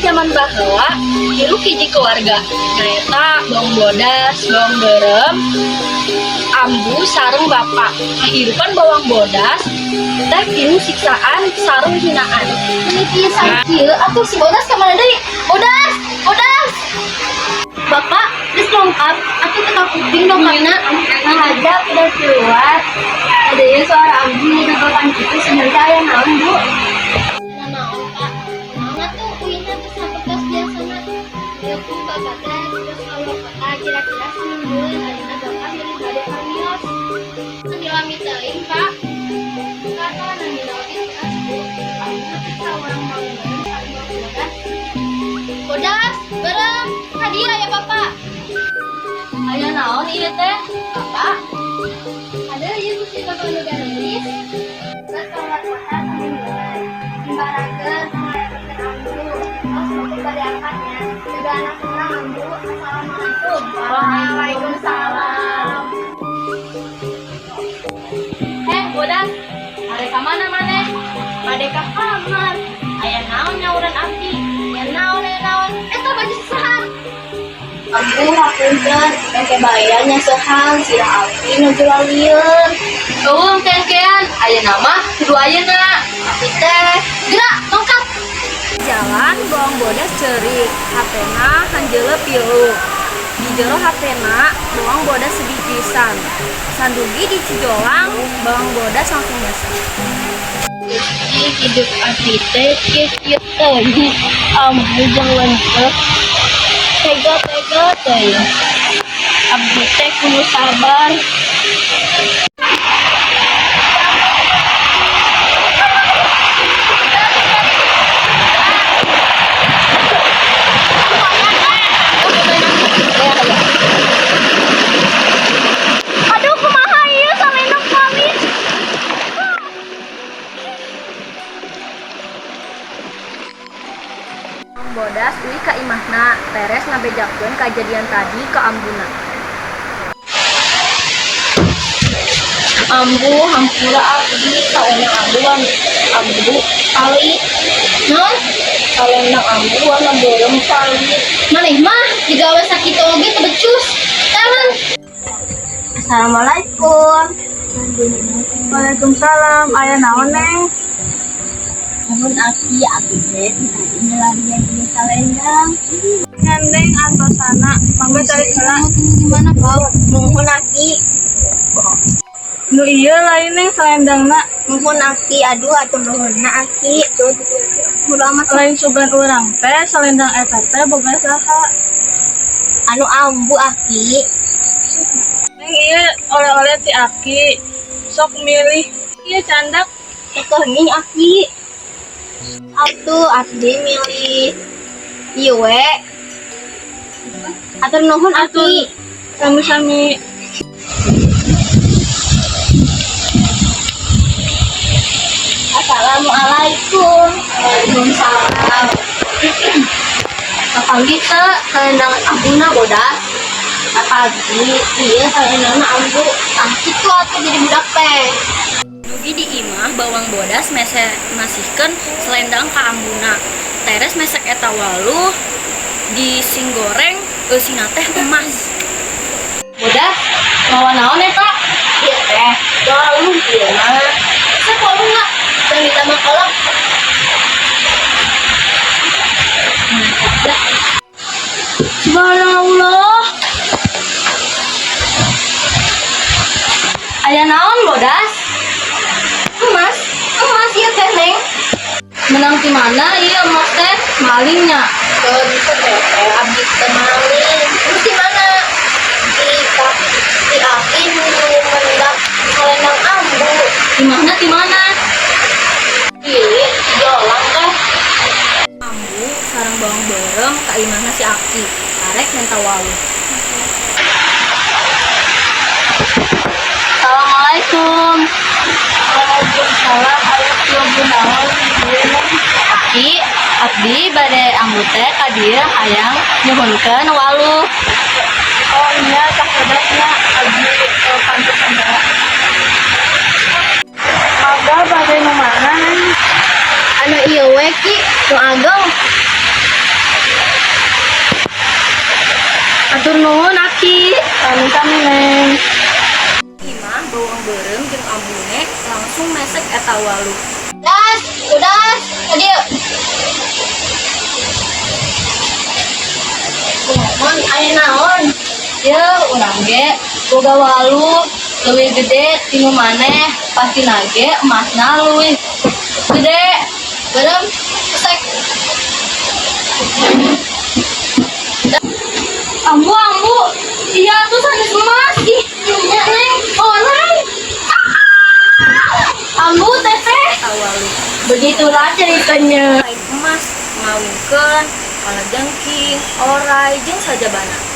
Dina zaman baheula, tilu hiji keluarga, nyaeta bawang bodas, bawang beureum, ambu sareng bapak. Kehidupan bawang bodas teh pinuh siksaan sareng hinaan. Ini pisan kieu atuh si Bodas ka mana deui? Bodas, Bodas. Bapak, geus lengkap atuh teu kuping dongkapna. Nah aja udah keluar. Ada ya suara ambu ngedogokan gitu sebenarnya aya naon, Bu? Nah, naon, Pak? Naon atuh uihna teu sapertos biasana. Ieu ku bapak teh terus keluar kota kira-kira saminggueun, ayeuna bapak milih bade pamios. Sami lami teuing, Pak. Karena nami oge teas, Bu. Ambu teh ka urang bawang beureum sareng bawang bodas. Bodas, beureum, ka dieu ya bapak. Aya naon ieu teh? Bapak, ada ieu bukti bapak nu garelis. Terus keluar kota samingguan. Nyembarakeun ngarepokeun ambu. Tos bapak bade angkatnya. Jaga anak urang, ambu. Assalamualaikum. Waalaikumsalam. Eh, bodas, arek ka mana maneh? Bade ka kamar. Aya naon nyauran abdi? Ya naon ya naon. Eta baju saha? Ambu, hapunten, engke bae nyeuseuhan sirah abdi nuju lalieun. Eueuh engke-engkean, ayeuna mah kudu ayeuna. Abdi teh gerak tongkat. Jalan bawang bodas ceurik, hatena hanjeuleuh pilu. Di jero hatena bawang bodas sedih pisan. Sandugi di Cijolang, bawang bodas langsung basah. Jadi hidup abdi teh kieu-kieu teuing. Ambu jeung lanceuk tega-tega teuing. Abdi teh kudu sabar. Aduh, kumaha ieu salendang palit. Bawang bodas uih ka imahna, teres ngabejakeun kajadian tadi ka ambuna. Ambu, hampura abdi, salendang ambu wan ambu palit. Naon? Salendang ambu warna beureum palit. Maneh mah digawe sakitu oge teu becus. Tangan. Assalamualaikum. Waalaikumsalam, aya naon, Neng? Nuhun aki, abdi teh tadi nyelarian ieu salendang. Neng antosana, mangga calik heula. Gimana, Pak? Nuhun aki. Nu ieu lain, Neng, salendangna. Nuhun aki, aduh atur nuhunna aki. Bodo amat. Lain sugan urang teh salendang eta teh boga saha? Anu ambu, aki. Neng, ieu oleh-oleh ti aki. Sok milih. Ieu candak. Kekening aki. Atuh abdi milih ieu we. Atur nuhun aki. Sami-sami. Assalamualaikum. Waalaikumsalam. Kapanggih teu salendang ambuna, bodas? Apalagi iya salendangna ambu. Tah kitu atuh jadi budak teh. Dugi di imah bawang bodas mese masihkeun selendang ka ambuna. Teres mesek eta waluh disinggoreng eusina teh emas. Bodas, mawa naon eta? Ieu teh waluh ieu mah. Sok waluhna dan ditambah kolak. Subhanallah. Aya naon, bodas? Emas, emas ieu teh, Neng. Menang di mana ieu emas teh? Malingnya. Kalau bisa teh abdi teh maling. Terus di mana? Di aki nu mendak salendang ambu. Di mana, di mana? Di Jolang teh. Ambu sareng bawang beureum ka imahna si Aki. Arek menta waluh. Assalamualaikum. Waalaikumsalam, aya pinuju naon ieu, Neng? Aki, abdi bade ambu teh ka dieu hayang nyuhunkeun waluh. Oh iya, sakedapnya abdi pantesan heula. Mangga bade nu mana, Neng? Anu ieu we, Ki, nu ageng. Hatur nuhun, Aki. Sami-sami, Neng. Imah bawang beureum jeung ambune langsung mesek eta waluh. Das, udah, tadi yuk. Kunaon, aya naon? Ye, urang ge boga waluh leuwih gede ti nu maneh, pastina ge emasna leuwih gede. Beureum, pesek. Ambu, ambu, iya tuh sanes emas. Ih, nya, Neng, orang. Ambu, teteh. Eta waluh. Begitulah ceritanya. Lain emas, ngawinkeun kalajengking, orai jeung sajabana.